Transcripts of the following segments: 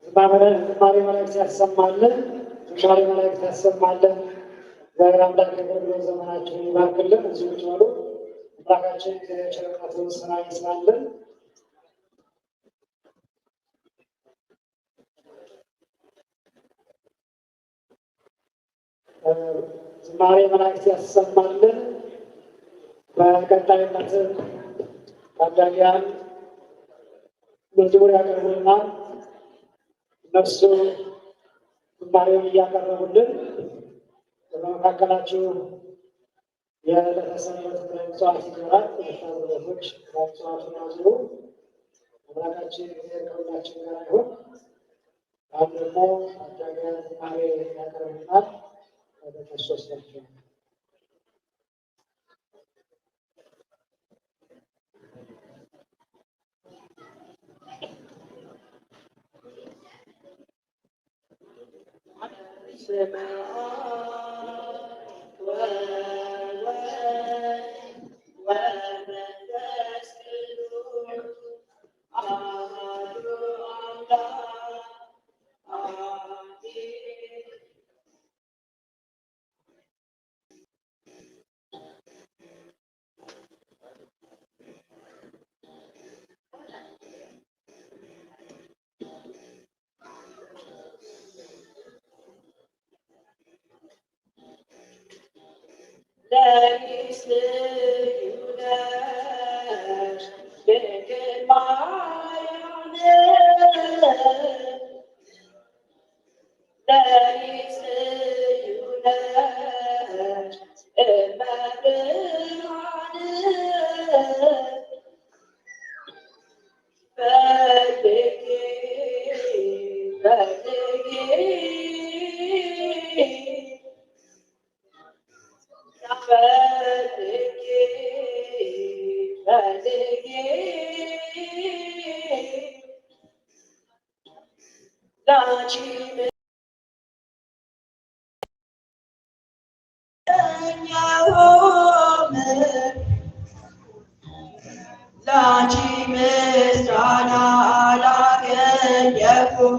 ዝማሬ መላእክት ያሰማልን። ዝማሬ መላእክት ያሰማልን። እግዚአብሔር አምላክ የአገልግሎት ዘመናችሁን ይባርክልን። እዚሁ ቁጭ በሉ። አምላካችን እግዚአብሔር ቸርነቱን ስራ ይስራልን። ዝማሬ መላእክት ያሰማልን። በቀጣይነት ታዳጊያን መዝሙር ያቀርቡልናል። እነሱ ዝማሬውን እያቀረቡልን በመካከላችሁ የዕለተ ሰንበት ምጽዋት ይኖራል። ቤቶች ምጽዋቱን አዙሩ። አምላካችን እግዚአብሔር ከሁላችን ጋር ይሁን። አሁን ደግሞ ታዳጊያን ዝማሬ ያቀርቡልናል። ወደ እነሱ ወስዳቸዋለሁ። በስመ አብ ወወልድ ወመንፈስ ቅዱስ አሐዱ አምላክ አሜን። ለእኔስ ልዩ ነሽ ድንግል ማርያም፣ ለእኔስ ልዩ ነሽ እመብርሃን። ፈልጌ ፈልጌ ፈልጌ ፈልጌ ላንቺ ምኛውም ላንቺ ምስጋና አላገኘሁም።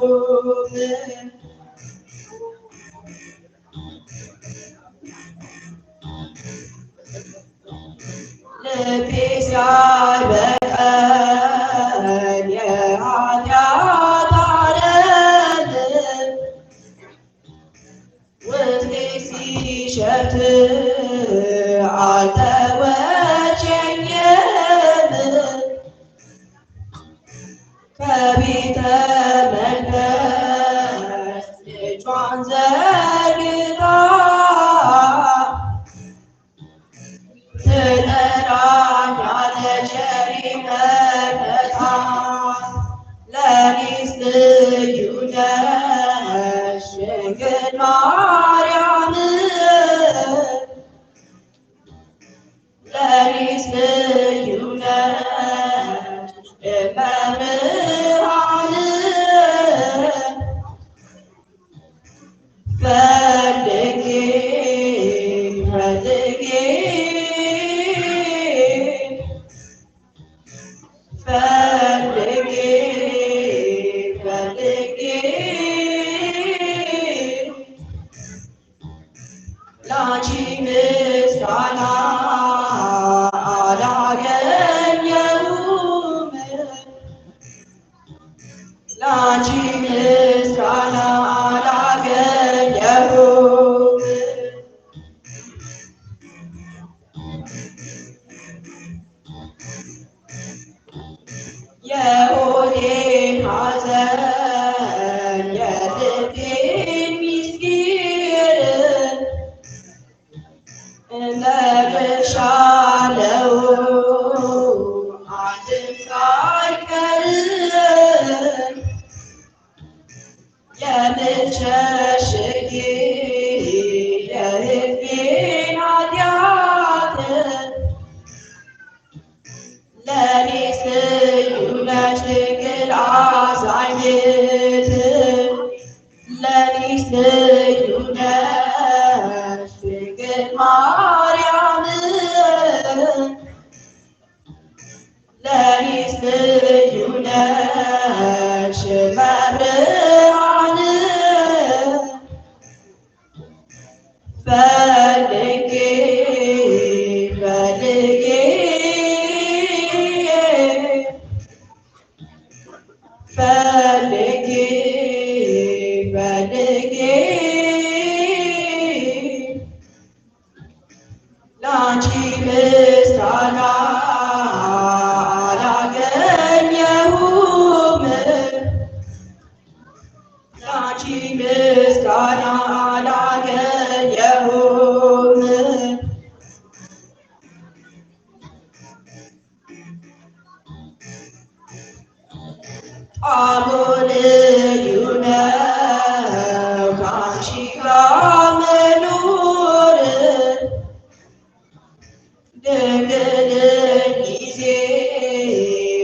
ልቤ ሲያይበቀል የኃጢአት አረም ውስጤ ሲሸት አልተወቸኝም። ከቤተ መቅደስ እጇን ዘርግታ ትጠራኛለች መከታ። ለእኔስ ልዩ ነሽ ድንግል ማርያም፣ ለእኔስ ልዩ ነሽ እመብርሃን። ፈልጌ ፈልጌ ፈልጌ ፈልጌ ላንቺ ምስጋና አላገኘሁም፣ ላንቺ ምስጋና አላገኘሁም። የሆዴን ሐዘን የልቤን ምስጢር እነግርሻለሁ አንድም ሳይቀር። የምትሸሽጊ የሕዝቤን ኃጢአት ለእኔስ ልዩ ነሽ ድንግል አዛኝት፣ ለእኔስ ልዩ ነሽ ድንግል ማርያም፣ ለእኔስ ልዩ ነሽ እመብርሃን። ፈልጌ ፈልጌ ፈልጌ ፈልጌ ላንቺ ምስጋና አላገኘሁም፣ ላንቺ ምስጋና አላገኘሁም። ጣዕሙ ልዩ ነው ከአንቺ ጋር መኖር፣ ድንግልን ጊዜ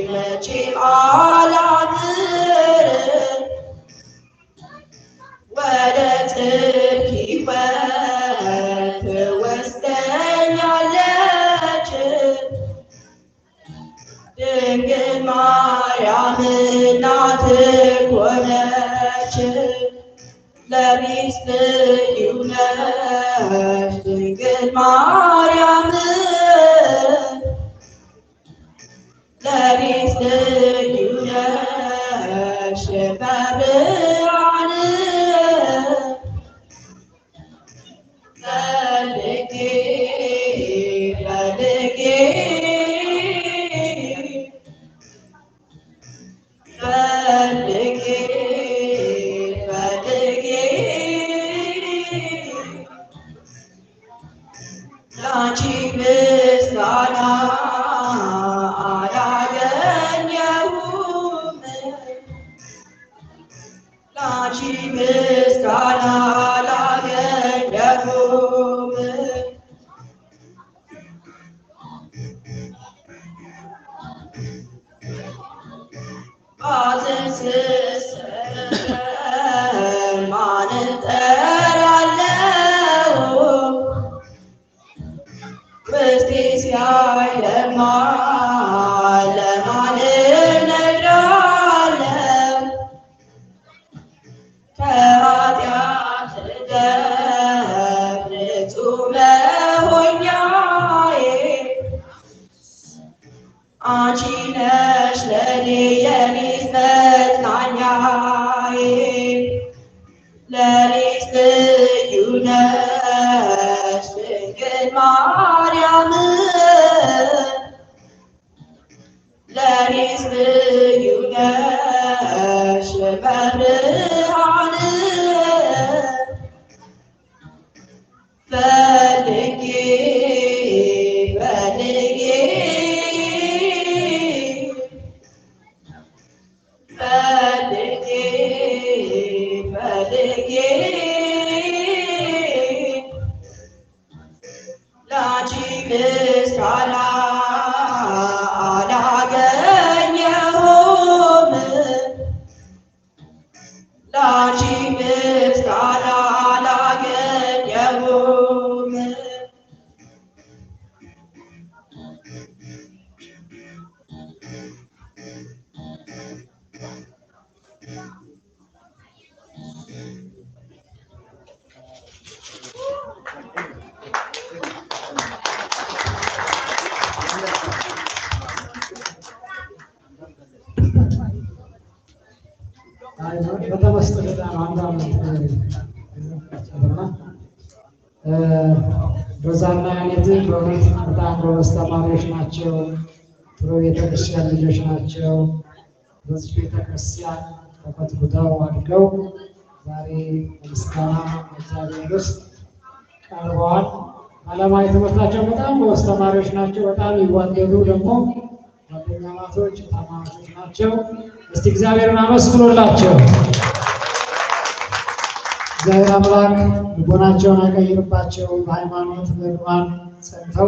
መቼም አላምር። ወደ ድንግል ማርያም እናት ኮነች ለሚስት ልዩ ነሽ ድንግል ማርያም ለሚስት ልዩ ነሽ በብርሃን ፈልጌ ፈልጌ ፈልጌ ፈልጌ ላንቺ ምስጋና አላገኘሁም ላንቺ ምስጋና አላገኘሁም። ባዝን ስሰበር ማንን እጠራለሁ? ውስጤ ሲያይለማ ለማን እነግራለሁ? ከኃጢአት ደም ንጹሕ መሆኛዬ አንቺ ነሽ ለኔ የኔስ መጽናኛዬ ለኔስ ልዩ ነሽ ድንግል ማርያም ለኔስ ልዩ ነሽ መብርሃን ፈልጌ ፈልጌ ፈልጌ ፈልጌ ላንቺ ምስጋና አላገኘሁም ላንቺ ምስጋና አላገኘሁም። በተመስጦ በጣም አንድ አመት እና በዛና ያኔት በእውነት በጣም ጎበዝ ተማሪዎች ናቸው። ጥሩ ቤተክርስቲያን ልጆች ናቸው። በዚህ ቤተክርስቲያን ተኮትኩተው አድገው ዛሬ በምስጋና እግዚአብሔር ውስጥ ቀርበዋል። ዓለማዊ ትምህርታቸው በጣም ጎበዝ ተማሪዎች ናቸው። በጣም ይዋደዱ ደግሞ ጓደኛማቾች ተማሪዎች ናቸው። እስቲ እግዚአብሔርን አመስግኑላቸው። እግዚአብሔር አምላክ ልቦናቸውን አይቀይርባቸው። በሃይማኖት በምግባር ጸንተው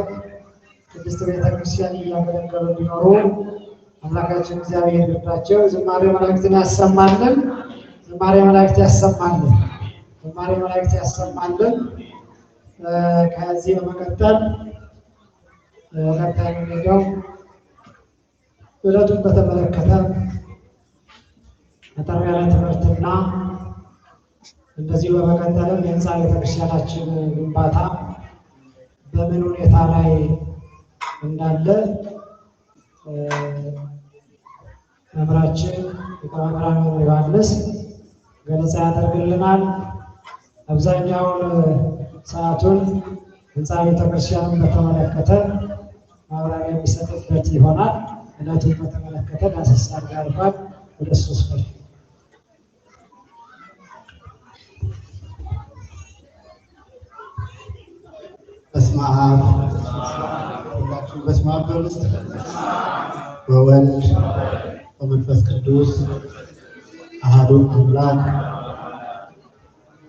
ቅድስት ቤተክርስቲያን እያገለገሉ እንዲኖሩ አምላካችን እግዚአብሔር ይርዳቸው። ዝማሬ መላእክትን ያሰማልን። ዝማሬ መላእክት ያሰማልን። ዝማሬ መላእክት ያሰማልን። ከዚህ በመቀጠል ቀጣይ የምንሄደው ዕለቱን በተመለከተ አጠር ያለ ትምህርትና እንደዚሁ በመቀጠልም የህንፃ ቤተክርስቲያናችን ግንባታ በምን ሁኔታ ላይ እንዳለ መምህራችን ሊቀ መምህራን ዮሐንስ ገለጻ ያደርግልናል። አብዛኛውን ሰዓቱን ህንፃ ቤተክርስቲያኑን በተመለከተ ማብራሪያ የሚሰጥበት ይሆናል። ዕለቱን በተመለከተ ዳሰሳ ያልፋል። ወደ ሶስት ነው። በስመ አብ ሁላችሁም በስመ አብ በሉ። ወወልድ ወመንፈስ ቅዱስ አሐዱ አምላክ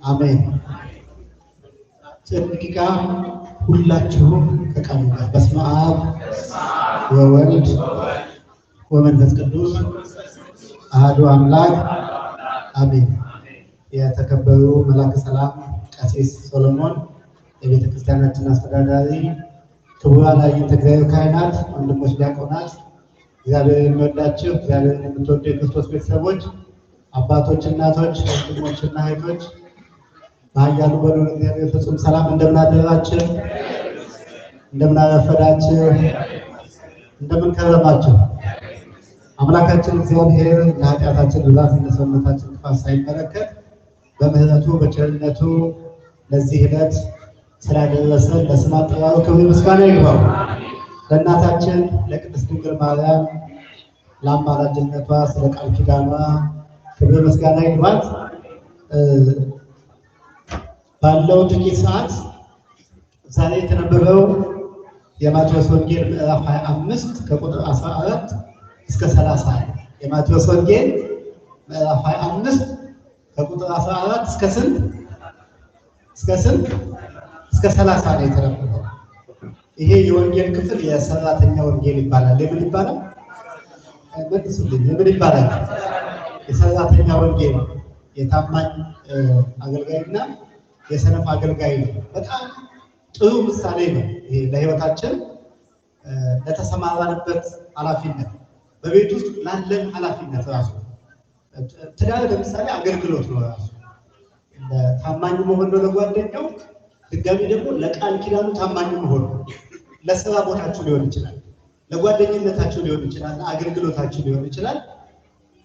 አሜን። አጭር ደቂቃ ሁላችሁም ከቃሉ ጋር በስመ አብ ወወልድ ወመንፈስ ቅዱስ አሐዱ አምላክ አሜን። የተከበሩ መላከ ሰላም ቀሲስ ሶሎሞን የቤተ ክርስቲያናችን አስተዳዳሪ፣ ክቡራን አዕይንተ እግዚአብሔር ካህናት፣ ወንድሞች ዲያቆናት፣ እግዚአብሔር የሚወዳችሁ እግዚአብሔርን የምትወዱ የክርስቶስ ቤተሰቦች፣ አባቶች፣ እናቶች፣ ወንድሞችና እህቶች በኃያሉ በልዑል እግዚአብሔር ፍጹም ሰላም እንደምን አደራችሁ? እንደምን አረፈዳችሁ? እንደምን ከረማችሁ? አምላካችን እግዚአብሔር ለኃጢአታችን ብዛት እንደ ሰውነታችን ክፋት ሳይመለከት በምሕረቱ በቸርነቱ ለዚህ ዕለት ስላደረሰን ለስም አጠራሩ ክብር ምስጋና ይግባው። ለእናታችን ለቅድስት ድንግል ማርያም ለአማላጅነቷ ስለ ቃል ኪዳኗ ክብር ምስጋና ይግባት። ባለው ጥቂት ሰዓት ዛሬ የተነበበው የማቴዎስ ወንጌል ምዕራፍ 25 ከቁጥር 14 እስከ 30፣ የማቴዎስ ወንጌል ምዕራፍ 25 ከቁጥር 14 እስከ ስንት? እስከ ስንት? እስከ 30 ነው የተነበበው። ይሄ የወንጌል ክፍል የሰራተኛ ወንጌል ይባላል። የምን ይባላል? መልሱልኝ። የምን ይባላል? የሰራተኛ ወንጌል፣ የታማኝ አገልጋይና የሰነፍ አገልጋይ ነው። በጣም ጥሩ ምሳሌ ነው። ይሄ ለሕይወታችን ለተሰማራንበት ኃላፊነት፣ በቤት ውስጥ ላለን ኃላፊነት ራሱ፣ ትዳር ለምሳሌ አገልግሎት ነው ራሱ፣ ታማኝ መሆን ነው ለጓደኛው፣ ድጋሚ ደግሞ ለቃል ኪዳኑ ታማኝ መሆን ነው። ለስራ ቦታችሁ ሊሆን ይችላል፣ ለጓደኝነታችሁ ሊሆን ይችላል፣ ለአገልግሎታችሁ ሊሆን ይችላል፣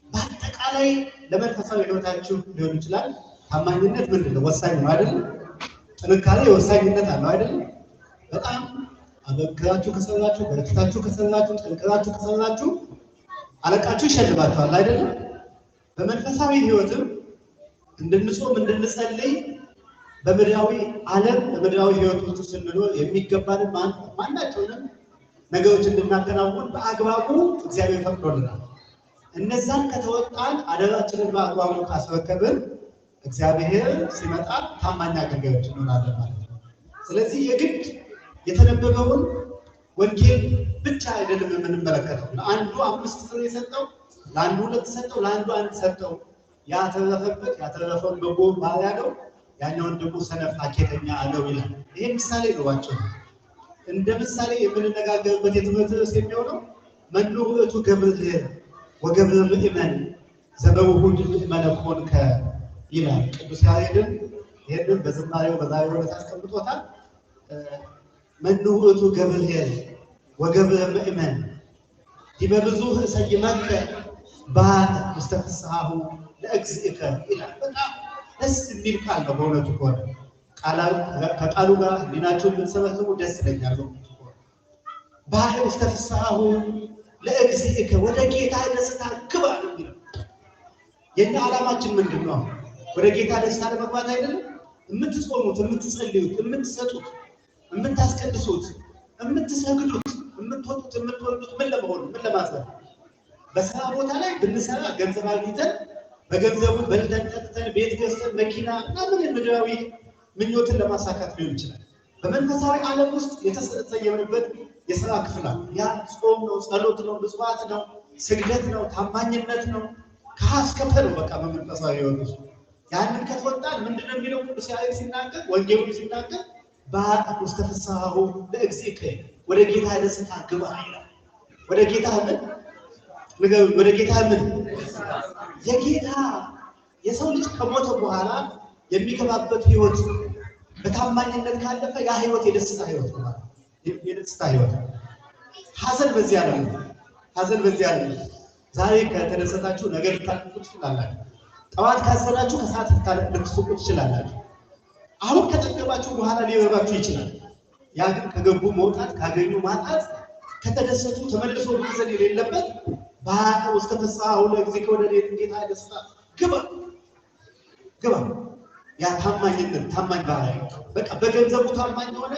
በአጠቃላይ ለመንፈሳዊ ሕይወታችሁ ሊሆን ይችላል። ታማኝነት ምንድን ነው? ወሳኝ ነው አይደለም? ጥንካሬ ወሳኝነት አለው አይደለም? በጣም አበክራችሁ ከሰራችሁ፣ በርትታችሁ ከሰራችሁ፣ ጠንክራችሁ ከሰራችሁ አለቃችሁ ይሸልማችኋል አይደለም? በመንፈሳዊ ሕይወትም እንድንጾም እንድንጸልይ፣ በምድራዊ ዓለም በምድራዊ ሕይወት ውስጥ ስንኖር የሚገባንን ማናቸውንም ነገሮች እንድናከናውን በአግባቡ እግዚአብሔር ፈቅዶልናል። እነዛን ከተወጣን፣ አደራችንን በአግባቡ ካስረከብን እግዚአብሔር ሲመጣ ታማኝ አገልጋዮች እንሆናለን ማለት ነው። ስለዚህ የግድ የተነበበውን ወንጌል ብቻ አይደለም የምንመለከተው። ለአንዱ 5 ፍሬ ሰጠው፣ ለአንዱ 2 ሰጠው፣ ለአንዱ 1 ሰጠው። ያተረፈበት ያተረፈውን በጎ ባሪያ ነው፣ ያኛውን ደግሞ ሰነፍ ሀኬተኛ አለው ይላል። ይሄ ምሳሌ ነው። ባቸው እንደ ምሳሌ የምንነጋገርበት የትምህርት ርዕስ የሚሆነው መኑ ውእቱ ገብር ወገብረ ምእመን ዘበውሁድ ምእመነ ኮንከ ይላል። ቅዱስ ያሬድም ይህንን በዝማሬው በዛሬው ዕለት አስቀምጦታል። መኑ ውእቱ ገብርኄር ወገብረ ምእመን ዲበ ብዙኅ እሰይመከ ባእ ውስተ ፍስሐሁ ለእግዚእከ ይላል። በጣም ደስ የሚል ቃል ነው። በእውነቱ ከሆነ ከቃሉ ጋር ሕሊናችሁን ብትሰበስቡ ደስ ይለኛል። በእውነቱ ከሆነ ባእ ውስተ ፍስሐሁ ለእግዚእከ፣ ወደ ጌታ ደስታ ግባ ነው የሚለው። የኛ ዓላማችን ምንድን ነው? ወደ ጌታ ደስታ ለመግባት አይደለም? የምትጾሙት፣ የምትጸልዩት፣ የምትሰጡት፣ የምታስቀድሱት፣ የምትሰግዱት፣ የምትወጡት፣ የምትወርዱት ምን ለመሆን፣ ምን ለማድረግ? በስራ ቦታ ላይ ብንሰራ ገንዘብ አግኝተን በገንዘቡ በልተን ጠጥተን ቤት ገዝተን መኪና ምናምን ምድራዊ ምኞትን ለማሳካት ሊሆን ይችላል። በመንፈሳዊ ዓለም ውስጥ የተሰየምንበት የስራ ክፍል አለ። ያ ጾም ነው፣ ጸሎት ነው፣ ምጽዋት ነው፣ ስግደት ነው፣ ታማኝነት ነው። ከሀ እስከ ፐ ነው በቃ በመንፈሳዊ ሕይወት ውስጥ። ያንን ከተወጣን ምንድነው የሚለው ቅዱስ ያሬድ ሲናገር፣ ወንጌሉን ሲናገር፣ ባእ ውስተ ፍስሐሁ ለእግዚእከ፣ ወደ ጌታ ደስታ ግባ ይላል። ወደ ጌታ ምን? ንገሩኝ፣ ወደ ጌታ ምን? የጌታ የሰው ልጅ ከሞተ በኋላ የሚገባበት ሕይወት በታማኝነት ካለፈ ያ ሕይወት የደስታ ሕይወት ነው ማለት፣ የደስታ ሕይወት። ሐዘን በዚህ ዓለም ነው። ሐዘን በዚህ ዓለም ነው። ዛሬ ከተደሰታችሁ ነገ ልታለቅሱ ትችላላችሁ። ጠዋት ካዘናችሁ ከሰዓት ልትስቁ ትችላላችሁ። አሁን ከጠገባችሁ በኋላ ሊረባችሁ ይችላል። ያ ግን ከገቡ መውጣት፣ ካገኙ ማጣት፣ ከተደሰቱ ተመልሶ ማዘን የሌለበት ባእ ውስተ ፍስሐሁ ለእግዚእከ፣ ወደ ጌታ ደስታ ግባ ግባ። ያ ታማኝነት፣ ታማኝ ባሪያ፣ በቃ በገንዘቡ ታማኝ የሆነ፣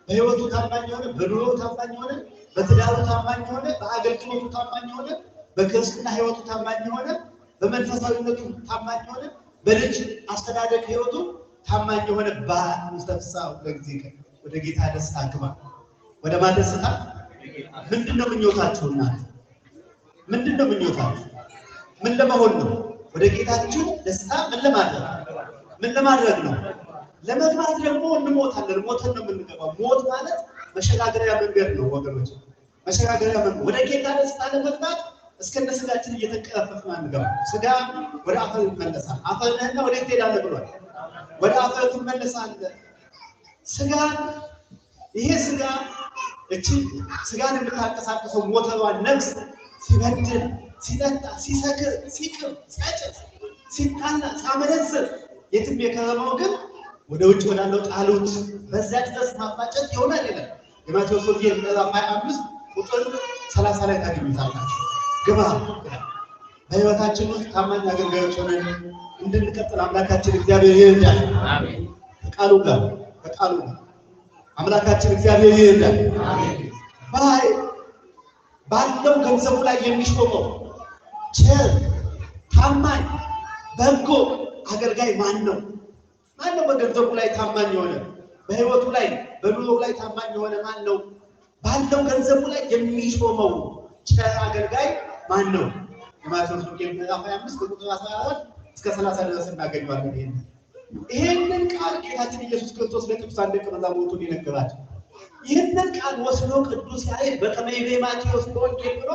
በህይወቱ ታማኝ የሆነ፣ በኑሮው ታማኝ የሆነ፣ በትዳሩ ታማኝ የሆነ፣ በአገልግሎቱ ታማኝ የሆነ፣ በክርስትና ህይወቱ ታማኝ የሆነ፣ በመንፈሳዊነቱ ታማኝ የሆነ፣ በልጅ አስተዳደግ ህይወቱ ታማኝ የሆነ ባእ ውስተ ፍስሐሁ ለእግዚእከ፣ ወደ ጌታ ደስታ ግባ። ወደ ማን ደስታ? ምንድነው ምኞታችሁ እናንተ? ምንድነው ምኞታችሁ? ምን ለመሆን ነው? ወደ ጌታችሁ ደስታ ምን ለማድረግ፣ ምን ለማድረግ ነው? ለመግባት ደግሞ እንሞታለን። ሞተን ነው የምንገባው። ሞት ማለት መሸጋገሪያ መንገድ ነው ወገኖች። መሸጋገሪያ መንገድ ወደ ጌታ ደስታ ለመግባት እስከነ ስጋችን እየተንቀረፈፍን አንገባ። ስጋ ወደ አፈር ይመለሳል። አፈር ነህና ወዴት ትሄዳለህ ብሏል። ወደ አፈር ትመለሳለህ። ስጋ ይሄ ስጋ እቺ ስጋን የምታንቀሳቅሰው ሞተሯ ነፍስ ሲበድል፣ ሲጠጣ፣ ሲሰክር፣ ሲቅም፣ ሲያጨስ፣ ሲጣላ፣ ሲያመነዝር የትም የከረመው ግን ወደ ውጭ ወዳለው ጣሉት፣ በዚያ ድረስ ማፋጨት ይሆናል ይላል። የማቴዎስ ወንጌል ምዕራፍ 25 ቁጥር 30 ላይ ታገኙታላችሁ። ግባ ይላል። በሕይወታችን ውስጥ ታማኝ አገልጋዮች ሆነን እንድንቀጥል አምላካችን እግዚአብሔር ይርዳል። ከቃሉ ጋር ከቃሉ ጋር አምላካችን እግዚአብሔር ይርዳል። ባይ ባለው ገንዘቡ ላይ የሚሾመው ቸር፣ ታማኝ፣ በጎ አገልጋይ ማን ነው? ማን ነው በገንዘቡ ላይ ታማኝ የሆነ? በሕይወቱ ላይ በኑሮው ላይ ታማኝ የሆነ ማን ነው? ባለው ገንዘቡ ላይ የሚሾመው ቸር አገልጋይ ማን ነው? የማቴዎስ ወንጌል ምዕራፍ 25 ከቁጥር 14 እስከ 30 ድረስ እናገኘዋለን። ይሄንን ቃል ጌታችን ኢየሱስ ክርስቶስ ለቅዱሳን ደቀ መዛሙርቱ የነገራቸው። ይህንን ቃል ወስዶ ቅዱስ ያሬድ በከመ ይቤ ማቴዎስ በወንጌል ብሎ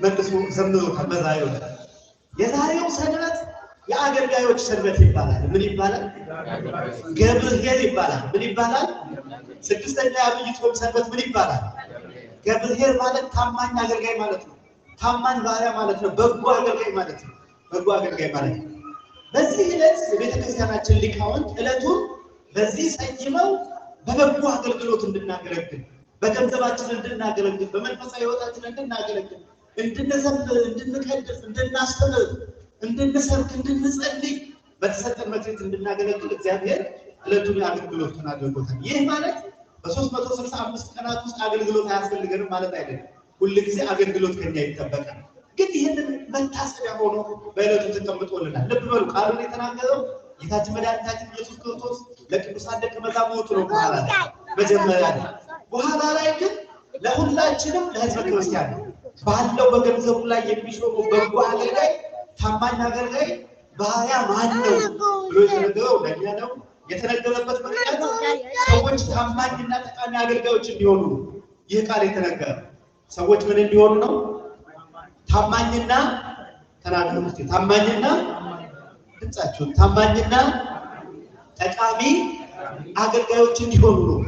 መልሶ ዘምሮታል። በዛሬው ዕለት የዛሬው ሰንበት የአገልጋዮች ሰንበት ይባላል። ምን ይባላል? ገብርኄር ይባላል። ምን ይባላል? ስድስተኛ የዐቢይ ጾም ሰንበት ምን ይባላል? ገብርኄር ማለት ታማኝ አገልጋይ ማለት ነው። ታማኝ ባሪያ ማለት ነው። በጎ አገልጋይ ማለት ነው። በጎ አገልጋይ ማለት ነው። በዚህ ዕለት የቤተክርስቲያናችን ሊቃውንት ዕለቱን በዚህ ሰይመው በበጎ አገልግሎት እንድናገለግል፣ በገንዘባችን እንድናገለግል፣ በመንፈሳዊ ሕይወታችን እንድናገለግል፣ እንድንዘምር፣ እንድንቀድስ፣ እንድናስተምር፣ እንድንሰብክ፣ እንድንጸልይ፣ በተሰጠን መክሊት እንድናገለግል እግዚአብሔር ዕለቱን የአገልግሎት ቀን አድርጎታል። ይህ ማለት በ365 ቀናት ውስጥ አገልግሎት አያስፈልገንም ማለት አይደለም። ሁልጊዜ አገልግሎት ከኛ ይጠበቃል። ግን ይህንን መታሰቢያ ሆኖ በዕለቱ ተቀምጦልናል። ልብ በሉ፣ ቃሉን የተናገረው ጌታችን መድኃኒታችን ኢየሱስ ክርስቶስ ለቅዱሳን ደቀ መዛሙርቱ ነው። በኋላ ላይ መጀመሪያ ላይ በኋላ ላይ ግን ለሁላችንም ለሕዝበ ክርስቲያን ነው። ባለው በገንዘቡ ላይ የሚሾመው በጎ አገልጋይ፣ ታማኝ አገልጋይ ባሪያ ማን ነው ብሎ የተነገረው ለእኛ ነው። የተነገረበት ምክንያት ሰዎች ታማኝና ጠቃሚ አገልጋዮች እንዲሆኑ ነው። ይህ ቃል የተነገረው ሰዎች ምን እንዲሆኑ ነው? ታማኝና ተናገሩ እስኪ። ታማኝና ድምጻችሁን፣ ታማኝና ጠቃሚ አገልጋዮች እንዲሆኑ ነው።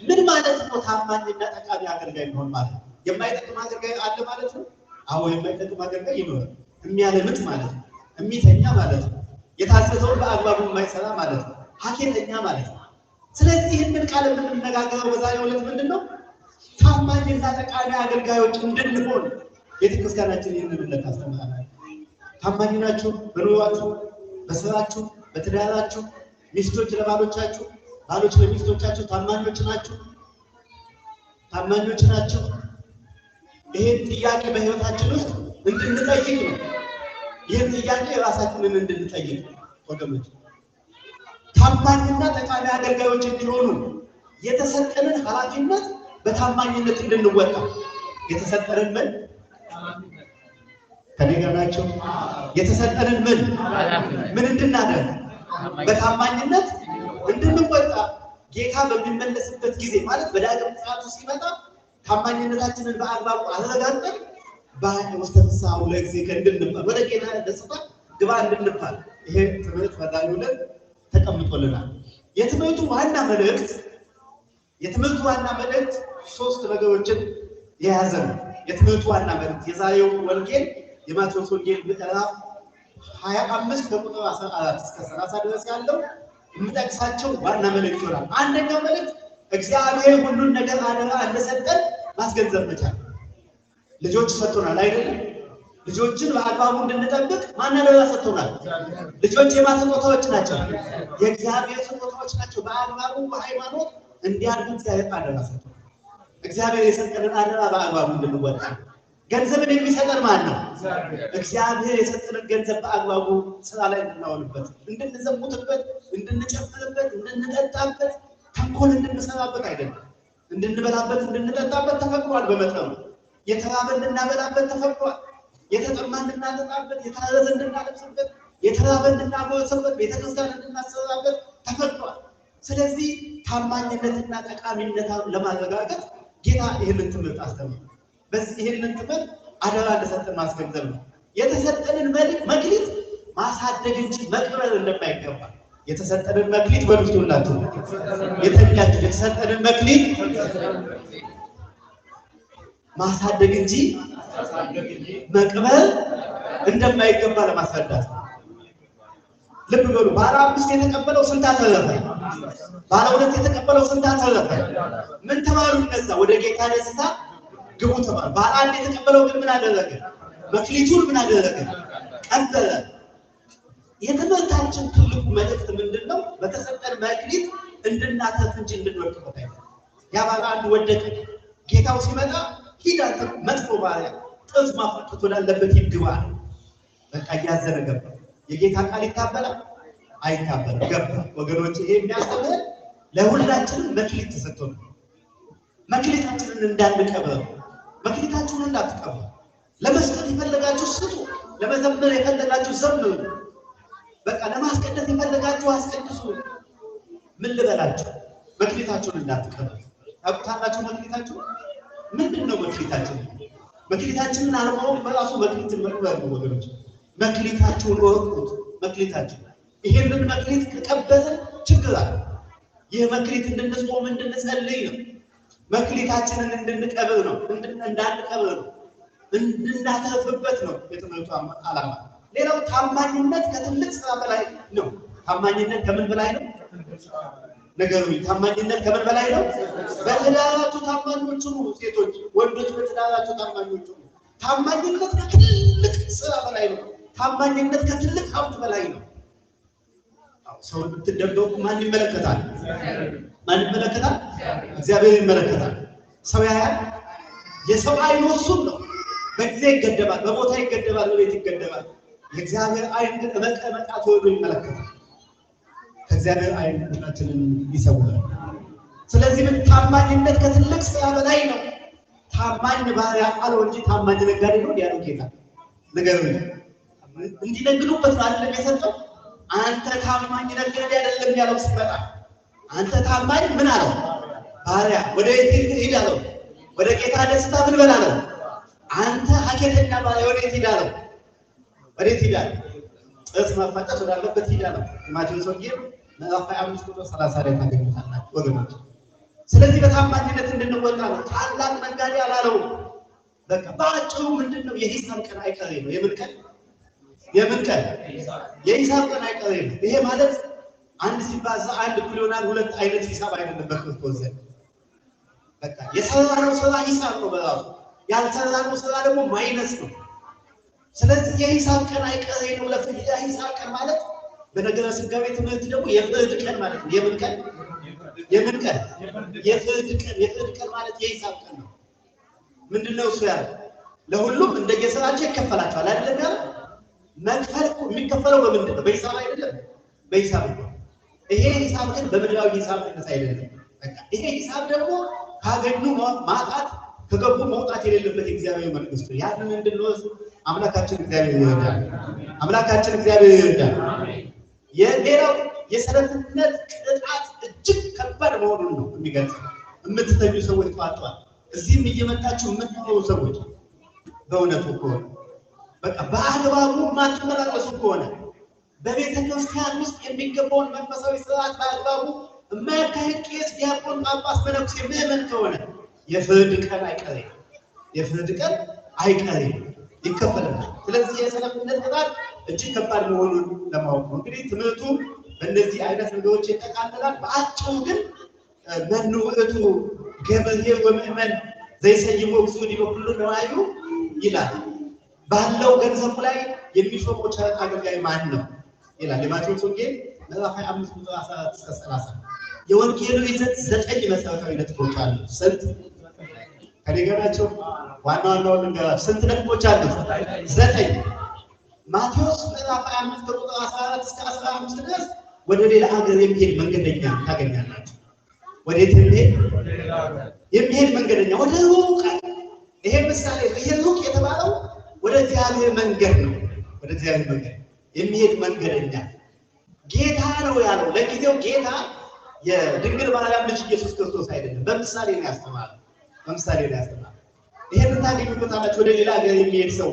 ምን ማለት ነው? ታማኝና ጠቃሚ አገልጋይ መሆን ማለት ነው። የማይጠቅም አገልጋይ አለ ማለት ነው? አዎ፣ የማይጠቅም አገልጋይ ይኖራል። የሚያለምጥ ማለት ነው። የሚተኛ ማለት ነው። የታዘዘውን በአግባቡ የማይሰራ ማለት ነው። ሀኬተኛ ማለት ነው። ስለዚህ ይህንን ቃል የምንነጋገረው በዛሬው ዕለት ምንድን ነው? ታማኝና ጠቃሚ አገልጋዮች እንድንሆን ቤተክርስቲያናችን ይህንን እምነት ታስተምራለች። ታማኝ ናችሁ በኑሯችሁ፣ በስራችሁ፣ በትዳራችሁ፣ ሚስቶች ለባሎቻችሁ፣ ባሎች ለሚስቶቻችሁ ታማኞች ናችሁ? ታማኞች ናችሁ? ይህን ጥያቄ በህይወታችን ውስጥ እንድንጠይቅ ነው። ይህን ጥያቄ ራሳችንን እንድንጠይቅ ነው ወገኖች። ታማኝና ጠቃሚ አገልጋዮች እንዲሆኑ የተሰጠንን ኃላፊነት በታማኝነት እንድንወጣ የተሰጠንን ምን ከኔ ጋር ናቸው? የተሰጠንን ምን ምን እንድናደርግ በታማኝነት እንድንወጣ ጌታ በሚመለስበት ጊዜ ማለት በዳግም ምጽአቱ ሲመጣ ታማኝነታችንን በአግባቡ አረጋግጠን ውስተ ፍስሐሁ ለእግዚእከ እንድንባል ወደ ጌታ ደስታ ግባ እንድንባል ይሄ ትምህርት በዛሬው ዕለት ተቀምጦልናል። የትምህርቱ ዋና መልእክት የትምህርቱ ዋና መልእክት ሶስት ነገሮችን የያዘ ነው። የትምህርቱ ዋና መልእክት የዛሬው ወንጌል የማቴዎስ ወንጌል ምዕራፍ 25 ከቁጥር 14 እስከ 30 ድረስ ያለው የምጠቅሳቸው ዋና መልእክት ይሆናል። አንደኛው መልእክት እግዚአብሔር ሁሉን ነገር አደራ እንደሰጠን ማስገንዘብ መቻል። ልጆች ሰጥቶናል አይደለም? ልጆችን በአግባቡ እንድንጠብቅ ማን አደራ ሰጥቶናል? ልጆች የማን ስጦታዎች ናቸው? የእግዚአብሔር ስጦታዎች ናቸው። በአግባቡ በሃይማኖት እንዲያድጉ እግዚአብሔር አደራ ሰጥቶናል። እግዚአብሔር የሰጠንን አደራ በአግባቡ እንድንወጣ። ገንዘብን የሚሰጠን ማን ነው? እግዚአብሔር የሰጠንን ገንዘብ በአግባቡ ስራ ላይ እንድናውልበት፣ እንድንዘሙትበት፣ እንድንጨፍርበት፣ እንድንጠጣበት፣ ተንኮል እንድንሰራበት አይደለም። እንድንበላበት፣ እንድንጠጣበት ተፈቅዷል። በመጠኑ የተራበ እንድናበላበት ተፈቅዷል። የተጠማ እንድናጠጣበት፣ የታረዘ እንድናለብስበት፣ የተራበ እንድናጎርስበት፣ ቤተክርስቲያን እንድናሰራበት ተፈቅዷል። ስለዚህ ታማኝነትና ጠቃሚነት ለማረጋገጥ ጌታ ይህንን ትምህርት አስተምሯል። በዚህ ይህንን ትምህርት አደራ እንደሰጠን ማስገንዘብ ነው። የተሰጠንን መክሊት ማሳደግ እንጂ መቅበር እንደማይገባ የተሰጠንን መክሊት በሉት ሁላችሁ የተኛችሁ የተሰጠንን መክሊት ማሳደግ እንጂ መቅበር እንደማይገባ ለማስረዳት ነው። ልብ በሉ። ባለ 5 የተቀበለው ስንት አተረፈ? ባለ 2 የተቀበለው ስንት አተረፈ? ምን ተባሉ እነዛ? ወደ ጌታ ደስታ ግቡ ተባሉ። ባለ 1 የተቀበለው ግን ምን አደረገ? መክሊቱን ምን አደረገ? ቀበረ። የትምህርታችን ትልቁ መልእክት ምንድነው? በተሰጠን መክሊት እንድናተርፍ እንጂ እንድንወድቅበት አይደለም። ያ ባለ 1 ወደቀ። ጌታው ሲመጣ ሂድ አንተ መጥፎ ባሪያ፣ ጥፍ ማፋጠጥ ወዳለበት ሂድ ግባ አለው። በቃ እያዘነ ገባ። የጌታ ቃል ይታበላል አይታበልም? ገባ። ወገኖች ይሄ የሚያስተምረን ለሁላችንም መክሊት ተሰጥቶናል። መክሊታችንን እንዳንቀብር፣ መክሊታችሁን እንዳትቀብሩ። ለመስጠት የፈለጋችሁ ስጡ፣ ለመዘመር የፈለጋችሁ ዘምሩ፣ በቃ ለማስቀደስ የፈለጋችሁ አስቀድሱ። ምን ልበላችሁ? መክሊታችሁን እንዳትቀብሩ። ታውቁታላችሁ መክሊታችሁ ምንድነው? መክሊታችን መክሊታችንን አለማወቅ በራሱ መክሊትን መቅበር ነው ወገኖች። መክሊታችሁን ወቁት። መክሊታችሁ ይሄንን መክሊት ከቀበርን ችግር አለ። ይህ መክሊት እንድንጾም እንድንጸልይ ነው። መክሊታችንን እንድንቀብር ነው፣ እንዳንቀብር ነው፣ እንድናተርፍበት ነው የትምህርቱ ዓላማ። ሌላው ታማኝነት ከትልቅ ስራ በላይ ነው። ታማኝነት ከምን በላይ ነው? ነገሩኝ። ታማኝነት ከምን በላይ ነው? በትዳራችሁ ታማኞች ሁኑ ሴቶች፣ ወንዶች በትዳራችሁ ታማኞች ሁኑ። ታማኝነት ከትልቅ ስራ በላይ ነው። ታማኝነት ከትልቅ ሀብት በላይ ነው። ሰው ብትደበቁ ማን ይመለከታል? ማን ይመለከታል? እግዚአብሔር ይመለከታል። ሰው ያያል። የሰው አይን እሱን ነው። በጊዜ ይገደባል፣ በቦታ ይገደባል፣ በቤት ይገደባል። የእግዚአብሔር አይን ግን መቀመጣት ወዶ ይመለከታል። ከእግዚአብሔር አይን ሁላችንን ይሰውራል። ስለዚህ ምን ታማኝነት ከትልቅ ስራ በላይ ነው። ታማኝ ባሪያ አለው እንጂ ታማኝ ነጋዴ ነው ያለው ጌታ። ንገሩኝ፣ እንዲነግዱበት ነው አይደለም የሰጠው? አንተ ታማኝ ነጋዴ አይደለም ያለው ሲመጣ፣ አንተ ታማኝ ምን አለው? ባሪያ። ወደ የት ሂድ አለው? ወደ ጌታ ደስታ ምን በል አለው? አንተ ሀኬተኛ ባሪያ ወደ የት ሂድ አለው? ወደ የት ሂድ አለው? ጥርስ ማፋጨት ወዳለበት ሂድ አለው። የማቴዎስ ወንጌል ምዕራፍ 25 ቁጥር 30 ላይ ታገኙታላችሁ ወገኖች። ስለዚህ በታማኝነት እንድንወጣ ነው። ታላቅ ነጋዴ አላለውም። በቃ በአጭሩ ምንድነው? የሂሳብ ቀን አይቀሬ ነው። የምን ቀን? የምን ቀን? የሂሳብ ቀን አይቀሬ ነው። ይሄ ማለት 1 ሲባዛ 1 እኩል ይሆናል 2 አይነት ሂሳብ አይደለም በክርስቶስ ዘንድ። በቃ የሰራነው ስራ ሂሳብ ነው በራሱ፣ ያልሰራነው ስራ ደግሞ minus ነው። ስለዚህ የሂሳብ ቀን አይቀሬ ነው። ለፍርድ የሂሳብ ቀን ማለት በነገረ ስጋዌ ትምህርት ደግሞ የፍርድ ቀን ማለት ነው። የምን ቀን? የምን ቀን? የፍርድ ቀን። የፍርድ ቀን ማለት የሂሳብ ቀን ነው። ምንድነው እሱ ያለው? ለሁሉም እንደየስራቸው ይከፈላቸዋል አይደለም ያለው? መክፈል የሚከፈለው በምንድን ነው? በሂሳብ አይደለም? በሂሳብ ነው። ይሄ ሂሳብ ግን በምድራዊ ሂሳብ አይነት አይደለም። በቃ ይሄ ሂሳብ ደግሞ ካገኙ ማጣት ከገቡ መውጣት የሌለበት የእግዚአብሔር መንግስት ነው። ያንን እንድንወስድ አምላካችን እግዚአብሔር ይረዳል። አምላካችን እግዚአብሔር ይረዳል። የሌላው የሰነፍነት ቅጣት እጅግ ከባድ መሆኑን ነው የሚገልጸው። የምትተኙ ሰዎች ጠዋት ጠዋት እዚህም እየመጣችሁ የምትኖሩ ሰዎች በእውነቱ ከሆነ በቃ በአግባቡ የማትመላለሱ ከሆነ በቤተ ክርስቲያን ውስጥ የሚገባውን መንፈሳዊ ስርዓት በአግባቡ የማያካሂድ ቄስ፣ ዲያቆን፣ ጳጳስ፣ መነኩሴ፣ ምዕመን ከሆነ የፍርድ ቀን አይቀሬ፣ የፍርድ ቀን አይቀሬ ይከፈለናል። ስለዚህ የሰነፍነት ቅጣት እጅግ ከባድ መሆኑን ለማወቅ ነው። እንግዲህ ትምህርቱ በእነዚህ አይነት ነገሮች ይጠቃለላል። በአጭሩ ግን መኑ ውእቱ ገብርኄር ወምእመን ዘይሰይሞ እግዚኦ ዲበ ኩሉ ነዋዩ ይላል። ባለው ገንዘቡ ላይ የሚሾመው ቸር አገልጋይ ማን ነው ይላል የማቴዎስ ወንጌል ምዕራፍ 25 ቁጥር 14 እስከ 30። የወንጌሉ ይዘት 9 መሰረታዊ ነጥቦች አሉ። ስንት? ከእኔ ጋር ናቸው? ዋና ዋናውን ልንገራችሁ። ስንት ነጥቦች አሉት? 9። ማቴዎስ ምዕራፍ 25 ቁጥር 14 እስከ 15 ድረስ ወደ ሌላ ሀገር የሚሄድ መንገደኛ ታገኛላችሁ። ወዴት የሚሄድ? የሚሄድ መንገደኛ ወደ ሩቅ። ይሄ ምሳሌ ነው። ይሄ ሩቅ የተባለው ወደ እግዚአብሔር መንገድ ነው። ወደ እግዚአብሔር መንገድ የሚሄድ መንገደኛ ጌታ ነው ያለው። ለጊዜው ጌታ የድንግል ማርያም ልጅ ኢየሱስ ክርስቶስ አይደለም፣ በምሳሌ ነው ያስተማረው። በምሳሌ ነው ያስተማረው። ይሄንን ታገኙበታላችሁ። ወደ ሌላ ሀገር የሚሄድ ሰው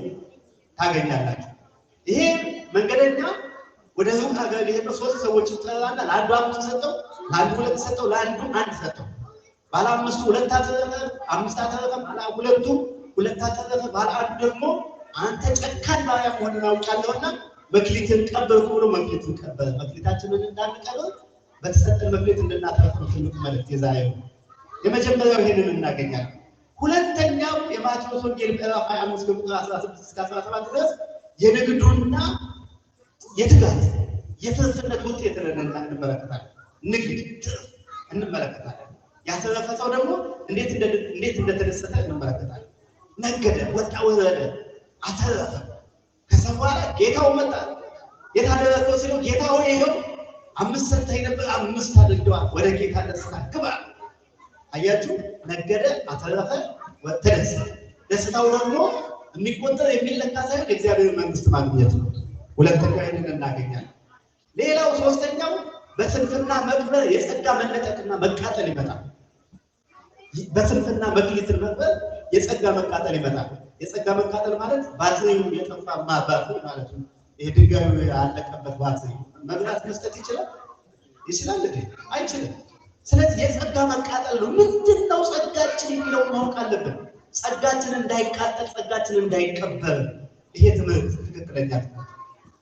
ታገኛላችሁ። ይሄ መንገደኛ ወደ ሩቅ ሀገር ሊሄድ ነው። 3 ሰዎችን ጠራና ለአንዱ 5 ሰጠው፣ ለአንዱ 2 ሰጠው፣ ለአንዱ 1 ሰጠው። ባለ 5ቱ 2 አተረፈ፣ 5 አተረፈ፣ ባለ 2ቱ 2 አተረፈ። ባለ 1 ደግሞ አንተ ጨካኝ ባሪያ መሆንህን አውቃለሁና መክሊትን ቀበርኩ ብሎ መክሊትን ቀበረ። መክሊታችንን እንዳንቀብር በተሰጠን መክሊት እንድናተርፍ ነው ትልቁ መልእክት የዛሬው። የመጀመሪያው ይሄንን እናገኛለን። ሁለተኛው የማቴዎስ ወንጌል ምዕራፍ 25 ቁጥር 16 እስከ 17 ድረስ የንግዱና የትጋት የትርፍነት ውጤት እንመለከታለን። ንግድ ትርፍ እንመለከታለን። ያተረፈ ሰው ደግሞ እንዴት እንደተደሰተ እንመለከታለን። ነገደ፣ ወጣ፣ ወረደ፣ አተረፈ። ከዛ በኋላ ጌታው መጣ። የታደረፈው ሲለው ጌታ ሆይ ይኸው 5 ሰጥተኸኝ ነበር፣ 5 አድርገዋል። ወደ ጌታ ደስታ ግባ። አያችሁ፣ ነገደ፣ አተረፈ፣ ተደሰተ። ደስታው ደግሞ የሚቆጠር የሚለካ ሳይሆን የእግዚአብሔር መንግስት ማግኘት ነው። ሁለተኛው ይሄንን እናገኛለን። ሌላው ሶስተኛው በስንፍና መቅበር የጸጋ መነጠቅና መቃጠል ይመጣል። በስንፍና መክሊትን መቅበር የጸጋ መቃጠል ይመጣል። የጸጋ መቃጠል ማለት ባትሪው የጠፋ ባትሪ ማለት ነው። ይሄ ድንጋዩ ያለቀበት ባትሪ መብራት መስጠት ይችላል? ይችላል እንዴ? አይችልም። ስለዚህ የጸጋ መቃጠል ነው። ምንድነው ጸጋችን የሚለው ማወቅ አለብን። ጸጋችን እንዳይቃጠል፣ ጸጋችን እንዳይቀበር። ይሄ ትምህርት ትክክለኛ ትምህርት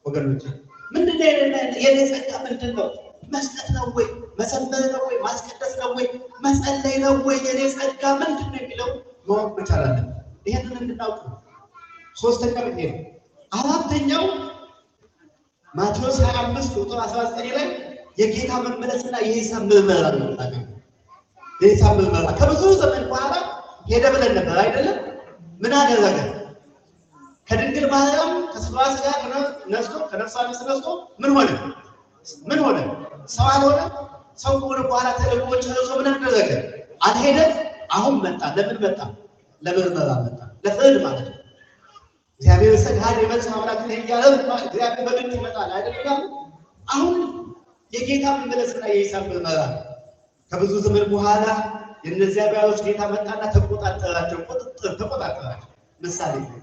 ወገኖች። ምንድነው የኔ ጸጋ ምንድነው? መስጠት ነው ወይ? መዘመር ነው ወይ? ማስቀደስ ነው ወይ? መጸለይ ነው ወይ? የኔ ጸጋ ምንድነው የሚለው ማወቅ መቻል አለብን። ይሄንን እንድናውቅ ነው። ሶስተኛው ይሄ ነው። አራተኛው ማቴዎስ 25 ቁጥር 19 ላይ የጌታ መመለስና የሂሳብ ምርመራ ነው የምናገኘው። የሂሳብ ምርመራ ከብዙ ዘመን በኋላ ሄደ ብለን ነበር አይደለም? ምን አደረገ? ከድንግል ማርያም ከስጋዋ ስጋ ነስቶ ከነፍሷ ነፍስ ነስቶ ምን ሆነ? ምን ሆነ? ሰው አልሆነ? ሰው ከሆነ በኋላ ተልእኮ ጨርሶ ምን አደረገ? አልሄደም። አሁን መጣ። ለምን መጣ? ለምርመራ መጣ። ለፍርድ ማለት ነው። እግዚአብሔር ሰግሃድ የመጽሐፍ አምላክ ነህ እያለ እግዚአብሔር በግድ ይመጣል አይደለም? አሁን የጌታ መመለስና የሂሳብ ምርመራ ከብዙ ዘመን በኋላ የእነዚያ ባሪያዎች ጌታ መጣና ተቆጣጠራቸው። ቁጥጥር ተቆጣጠራቸው። ምሳሌ ነው።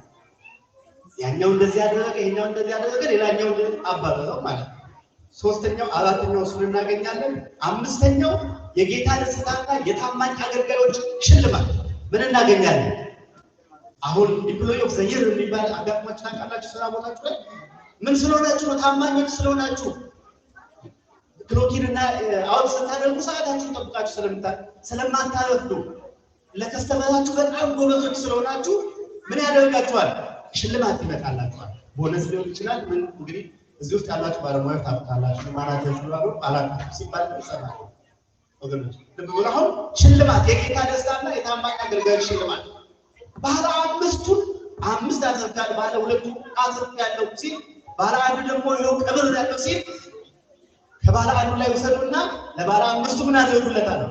ያኛው እንደዚህ ያደረገ፣ ይሄኛው እንደዚህ ያደረገ፣ ሌላኛው አባረረው ማለት ነው። ሶስተኛው አራተኛው እሱን እናገኛለን። አምስተኛው የጌታ ደስታና የታማኝ አገልጋዮች ሽልማት ምን እናገኛለን? አሁን employee of the year የሚባል አጋጥሟችሁ ታውቃላችሁ? ስራ ቦታችሁ ላይ ምን ስለሆናችሁ ነው? ታማኞች ስለሆናችሁ። clock in እና out ስታደርጉ ሰዓታችሁን ጠብቃችሁ ስለማታረፍዱ፣ ለ customer ኣችሁ በጣም ጎበዞች ስለሆናችሁ ምን ያደርጋችኋል? ሽልማት ይመጣላችኋል። ቦነስ ሊሆን ይችላል። ምን እንግዲህ እዚህ ውስጥ ያላችሁ ባለሙያዎች ታውቁታላችሁ። ማናጀሮች ብላሉ አላውቅም ሲባል ይሰማል ወገኖች። ልብ ብሎ አሁን ሽልማት የጌታ ደስታና የታማኝ አገልጋዮች ሽልማት ባለ 5ቱን 5 አትርፌያለሁ፣ ባለ 2ቱ አትርፌያለሁ ሲል፣ ባለ 1 ደግሞ ይኸው ቀብር ያለው ሲል ከባለ 1 ላይ ውሰዱና ለባለ 5ቱ ምን አድርጉለታል?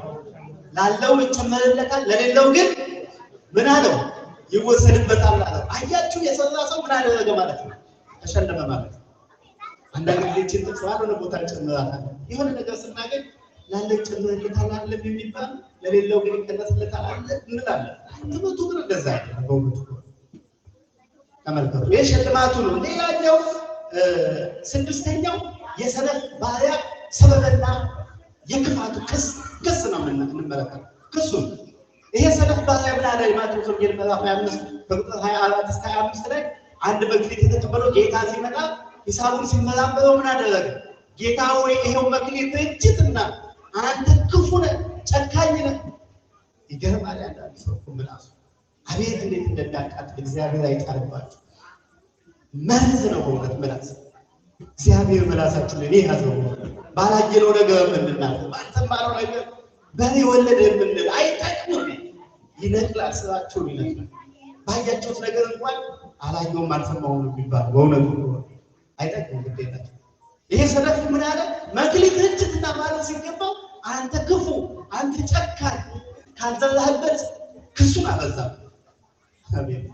ላለው ይጨመርለታል፣ ለሌለው ግን ምን አለው? ይወሰድበታል አለው። አያችሁ፣ የሰራ ሰው ምን አደረገ ማለት ነው? ተሸለመ ማለት ነው። አንዳንድ ጊዜ እቺን ጥቅስ ባልሆነ ቦታ እንጨምራታለን። የሆነ ነገር ስናገኝ ላለው ይጨመርለታል አይደለም የሚባል፣ ለሌለው ግን ይቀነስለታል አለ እንላለን። ትምህርቱ ግን እንደዛ አይደለም። በእውነቱ ተመልከቱ፣ ይሄ ሽልማቱ ነው። ሌላኛው ስድስተኛው የሰነፍ ባሪያ ሰበብና የክፋቱ ክስ ነው የምንመለከተው። ክሱ ይሄ ሰነፍ ባሪያ ምን አለ? የማቴዎስ ወንጌል ምዕራፍ 25 ከቁጥር 24 እስከ 25 ላይ አንድ መክሊት የተቀበለው ጌታ ሲመጣ ሂሳቡን ሲመራመረው ምን አደረገ? ጌታ ሆይ ይሄው መክሊት እጅትና አንተ ክፉ ነህ፣ ጨካኝ ነህ። ይገርማል። አንዳንድ ሰው እኮ ምላሱ አቤት እንዴት እንደሚያቃጥል እግዚአብሔር አይጣልባችሁ። መርዝ ነው በእውነት ምላስ። እግዚአብሔር ምላሳችንን ያዘው። ባላየነው ነገር የምንናገር፣ ባልሰማነው ነገር በሬ ወለደ የምንል አይጠቅምም። ይነቅላል፣ ስራቸውን ይነቅላል። ባያችሁት ነገር እንኳን አላየውም አልሰማሁም የሚባለው በእውነቱ አይጠቅምም። ግዴታቸው ይሄ ሰነፍ ምን አለ? መክሊት እጅትና ማለት ሲገባው አንተ ክፉ፣ አንተ ጨካኝ፣ ካልዘራህበት ክሱን አበዛ። አሜን።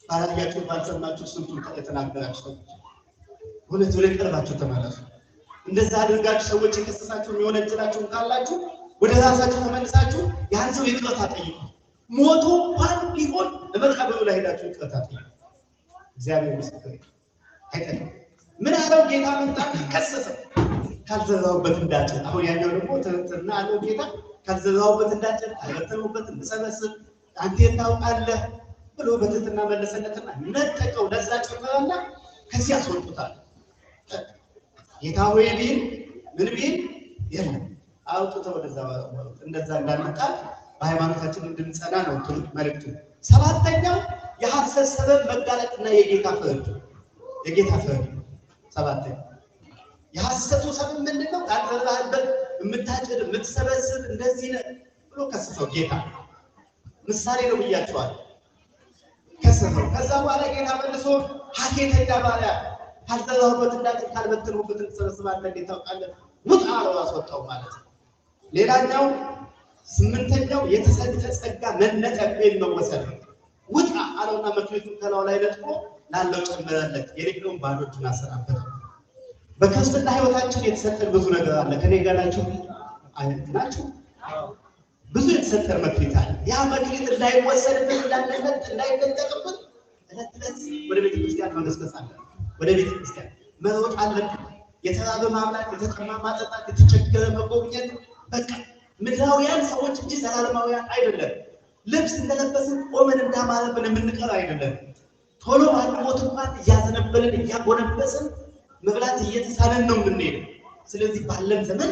ባላያችሁ ባልሰማችሁ ስንቱን የተናገራችሁ ሰዎች እውነት ወደ ቀልባችሁ ተመለሱ። እንደዛ አድርጋችሁ ሰዎች የከሰሳችሁ የሚወነጅላችሁ ካላችሁ ወደ ራሳችሁ ተመልሳችሁ ያን ሰው ይቅርታ ጠይቁ። ሞቶ እንኳን ቢሆን ለመቃብሩ ላይ ሄዳችሁ ይቅርታ ጠይቁ። እግዚአብሔር ምስክር አይጠቅም። ምን አለው ጌታ? መጣ ከሰሰው። ካልዘራሁበት እንዳጭድ። አሁን ያኛው ደግሞ ትህትና አለው ጌታ። ካልዘራሁበት እንዳጭድ፣ ካልበተንሁበት እንድሰበስብ አንተ የት ታውቃለህ ብሎ በትህትና መለሰለትና ነጠቀው። ለዛ ጨመረና ከዚህ አስወጡታል። ጌታ ሆይ ቢል ምን ቢል የለም አውጥተው ወደዛ እንደዛ እንዳንጣል በሃይማኖታችን እንድንጸና ነው መልእክቱ። ሰባተኛው የሐሰት ሰበብ መጋለጥና የጌታ ፍርድ፣ የጌታ ፍርድ። ሰባተኛው የሐሰቱ ሰበብ ምንድን ነው? ካልዘራህበት የምታጭድ የምትሰበስብ እንደዚህ ነህ ብሎ ከሰሰው ጌታ። ምሳሌ ነው ብያቸዋለሁ። ከሰሰው። ከዛ በኋላ ጌታ መልሶ ሀኬተኛ ባሪያ ካልዘራሁበት እንዳጭድ ካልበተንሁበት እንድትሰበስብ አንተ እንዴት ታውቃለህ? ውጣ አለው፣ አስወጣው ማለት ነው። ሌላኛው ስምንተኛው የተሰጠ ጸጋ መነጠቅ ወይም መወሰድ ነው። ውጣ አለውና መክሊቱን ከላዩ ላይ ነጥቆ ላለው ጨመረለት፣ የሌለውን ባዶ እጁን አሰናበተው። በክርስትና ሕይወታችን የተሰጠን ብዙ ነገር አለ። ከኔ ጋር ናችሁ ናችሁ? ብዙ የተሰጠን መክሊት አለ። ያ መክሊት እንዳይወሰድብን፣ እንዳንነጥ፣ እንዳይነጠቅብን ዕለት ዕለት ወደ ቤተ ክርስቲያን መገስገስ አለ። ወደ ቤተ ክርስቲያን መሮጥ አለብን። የተራበ ማብላት፣ የተጠማ ማጠጣት፣ የተቸገረ መጎብኘት። በቃ ምድራውያን ሰዎች እንጂ ዘላለማውያን አይደለም። ልብስ እንደለበስን ቆመን እንዳማረብን የምንቀር አይደለም። ቶሎ ባንሞት እንኳን እያዘነበልን እያጎነበስን መብላት እየተሳነን ነው የምንሄደው። ስለዚህ ባለን ዘመን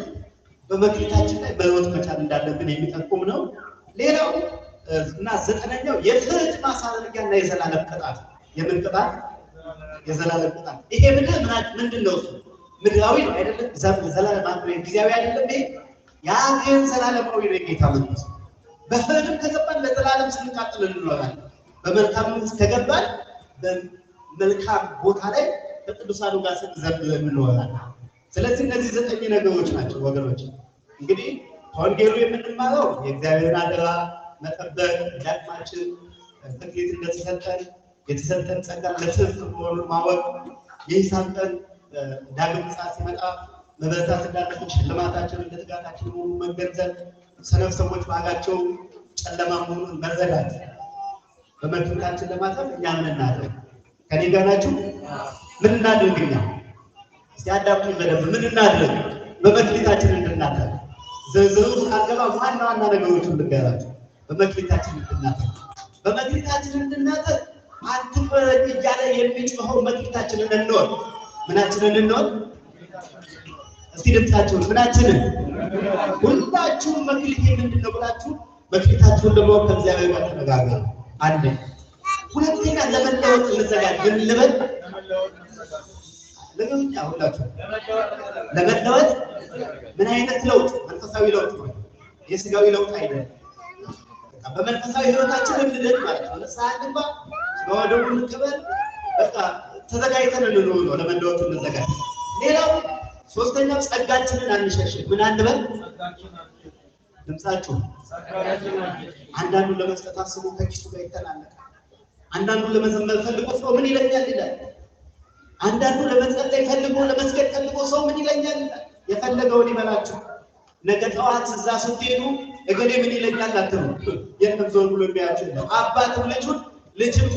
በመክሊታችን ላይ መሮጥ መቻል እንዳለብን የሚጠቁም ነው። ሌላው እና ዘጠነኛው የፍርድ ማሳረጊያ እና የዘላለም ቅጣት። የምን ቅጣት? የዘላለም ቅጣት። ይሄ ምድር ምንድን ነው? እሱ ምድራዊ ነው አይደለም? ዘላለማዊ ጊዜያዊ አይደለም። ይሄ ያ ግን ዘላለማዊ ነው። የጌታ መንግስት በፍርድም ከገባን ለዘላለም ስንቃጥል እንኖራለን። በመልካም መንግስት ከገባን በመልካም ቦታ ላይ ከቅዱሳኑ ጋር ስንዘምር እንኖራለን። ስለዚህ እነዚህ ዘጠኝ ነገሮች ናቸው ወገኖች። እንግዲህ ከወንጌሉ የምንማረው የእግዚአብሔርን አደራ መጠበቅ፣ እንዳቅማችን መክሊት እንደተሰጠን የተሰጠን ጸጋ ለትርፍ መሆኑን ማወቅ፣ የሂሳብ ቀን ዳግም ምጽአት ሲመጣ መበርታት እንዳለብን፣ ሽልማታችን እንደ ትጋታችን መሆኑን መገንዘብ፣ ሰነፍ ሰዎች ዋጋቸው ጨለማ መሆኑን መረዳት፣ በመክሊታችን ለማትረፍ እኛ ምን እናድርግ? ከኔ ጋር ናችሁ? ምን እናድርግ እኛ? እስቲ አዳምጡኝ በደንብ። ምን እናድርግ በመክሊታችን እንድናተርፍ? ዝርዝሩ ውስጥ አልገባም። ዋና ዋና ነገሮችን ልንገራችሁ። በመክሊታችን እንድናተርፍ፣ በመክሊታችን እንድናተርፍ አትፍረድ እያለ የሚጮኸው መክሊታችንን እንወቅ። ምናችንን እንወቅ? እስቲ ድምጻችሁን ምናችንን? ሁላችሁም መክሊቴ ምንድን ነው ብላችሁ መክሊታችሁን ለማወቅ ከእግዚአብሔር ጋር ተነጋገሩ። አንደኛ። ሁለተኛ ለመለወጥ እንዘጋጅ። ምን ልበል? ለገኛ ሁላችሁ ለመለወጥ። ምን አይነት ለውጥ? መንፈሳዊ ለውጥ ነው፣ የስጋዊ ለውጥ አይደለም። በቃ በመንፈሳዊ ህይወታችን እንድደግ ማለት ነው። ንስሐ እንግባ፣ ስጋ ወደሙ እንቀበል። በቃ ተዘጋጅተን እንኑር ነው። ለመለወጥ እንዘጋጅ። ሌላው ሶስተኛው ጸጋችንን አንሸሽግ። ምን አንበል? ድምጻችሁ። አንዳንዱ ለመስጠት አስቦ ከኪሱ ጋር ይተናነቃል። አንዳንዱ ለመዘመር ፈልጎ ሰው ምን ይለኛል ይላል። አንዳንዱ ለመጸለይ ፈልጎ ለመስገድ ፈልጎ ሰው ምን ይለኛል ይላል። የፈለገውን ይበላችሁ። ነገ ጠዋት እዛ ስትሄዱ እገሌ ምን ይለኛል አትሉ። የለም ዞር ብሎ የሚያችሁ የለም። አባትም ልጁን ልጅም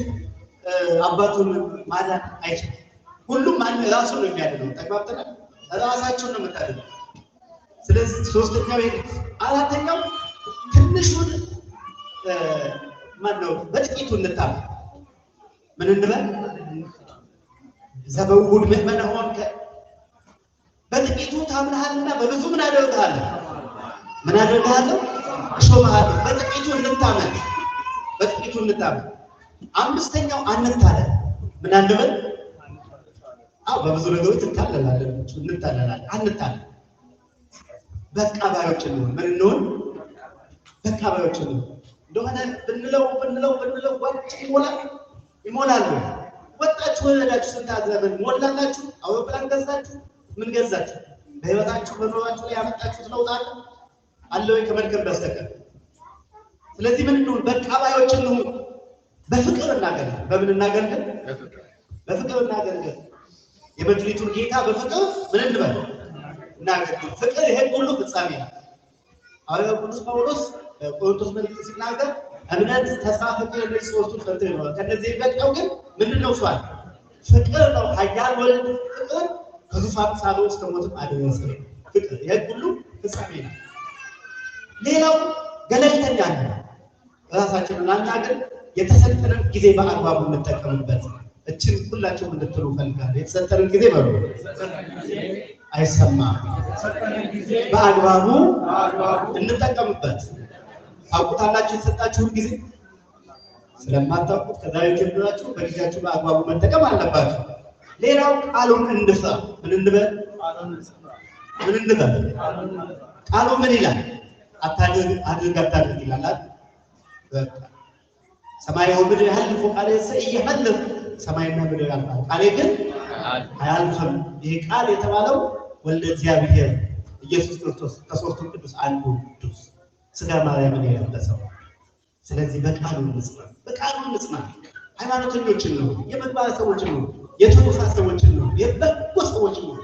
አባቱን ማዳን አይችልም። ሁሉም ማን ራሱን ነው የሚያድነው። ተግባብተናል። ራሳቸውን ነው የምታድነው። ስለዚህ ሶስተኛው ይሄ። አራተኛው ትንሹን ማን ነው በጥቂቱ እንታመን። ምን እንበል? ዘበውሁድ ምእመነ ሆንከ፣ በጥቂቱ ታምነሃልና በብዙ ምን አደርግሃለሁ? ምን አደርግሃለሁ? እሾምሃለሁ። በጥቂቱ እንታመን፣ በጥቂቱ እንታመን። አምስተኛው አንታለል። ምን አንበል? አዎ በብዙ ነገሮች እንታለላለን፣ እንታለላለን። አንታለል። በቃ ባዮች እንሁን። ምን እንሁን? በቃ ባዮች እንሁን። እንደሆነ ብንለው ብንለው ብንለው ዋጭ ይሞላል ይሞላል። ወጣችሁ ወረዳችሁ፣ ስንት ዘመን ሞላላችሁ? አውሮፕላን ገዛችሁ፣ ምን ገዛችሁ? በህይወታችሁ በኑሯችሁ ላይ ያመጣችሁት ለውጥ አለ አለ ወይ ከመድከም በስተቀር? ስለዚህ ምን እንሁን? በቃ ባዮች እንሁን። በፍቅር እናገልግል። በምን እናገልግል? በፍቅር እናገልግል። የመክሊቱን ጌታ በፍቅር ምን እንበል? እናገልግል። ፍቅር ይሄን ሁሉ ፍጻሜ ነው። ሐዋርያው ቅዱስ ጳውሎስ ቆሮንቶስ መልእክት ሲናገር እምነት፣ ተስፋ፣ ፍቅር እነዚህ ሶስቱ ጸንተው ይኖራል። ከነዚህ የሚበልጠው ግን ምንድን ነው? እሷል ፍቅር ነው። ኃያል ወልድ ፍቅር ከዙፋን ሳበው እስከ ሞትም አደረሰ። ፍቅር የሕግ ሁሉ ፍጻሜ ነው። ሌላው ገለልተኛ ነው። ራሳችንን አናግር፣ የተሰጠንን ጊዜ በአግባቡ እንጠቀምበት። እችን ሁላችሁም እንድትሉ እፈልጋለሁ። የተሰጠንን ጊዜ በሉ አይሰማም፣ በአግባቡ እንጠቀምበት። ታውቁታላችሁ የተሰጣችሁን ጊዜ። ስለማታውቁት ከዛሬ ጀምራችሁ በጊዜያችሁ በአግባቡ መጠቀም አለባችሁ። ሌላው ቃሉን እንፍራ። ምን እንበል? ምን እንበል? ቃሉ ምን ይላል? አታድርግ፣ አድርግ፣ አታድርግ ይላል አይደል? በቃ ሰማይ ወምድር ያህልፉ ቃሌ ኢየሐልፍ፣ ሰማይና ምድር ያልፋል፣ ቃሌ ግን አያልፍም። ይሄ ቃል የተባለው ወልደ እግዚአብሔር ኢየሱስ ክርስቶስ ከሦስቱ ቅዱስ አንዱ ቅዱስ ሥጋ ማርያምን የለበሰው። ስለዚህ በቃሉ እንጽና፣ በቃሉ እንጽና። ሃይማኖተኞችን ነው፣ የምግባር ሰዎችን ነው፣ የትሩፋት ሰዎችን ነው፣ የበጎ ሰዎችን ነው።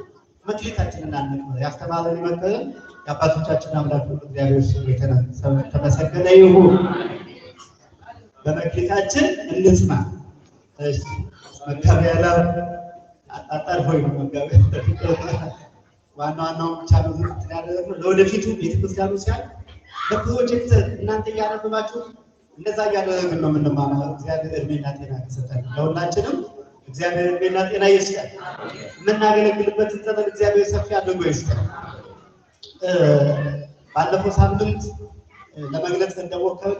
መክሊታችንን አንቅበር። ያስተማረን የመከረን የአባቶቻችን አምላክ እግዚአብሔር ስሙ የተመሰገነ ይሁን። በመክሊታችን እንጽና። እሺ መጋቢያ ላይ አጣጣር ሆይ ነው መጋቢያ ዋና ዋናውን ብቻ ነው እንትን ያደረግነው። ለወደፊቱ ቤተክርስቲያኑ ሲያል በፕሮጀክት እናንተ እያነበባችሁ እንደዛ እያደረግን ነው የምንማማረው። እግዚአብሔር እድሜና ጤና ከሰጠን ለሁላችንም እግዚአብሔር እድሜና ጤና ይስጠን። የምናገለግልበትን ዘመን እግዚአብሔር ሰፊ አድርጎ ይስጠን። ባለፈው ሳምንት ለመግለጽ እንደሞከር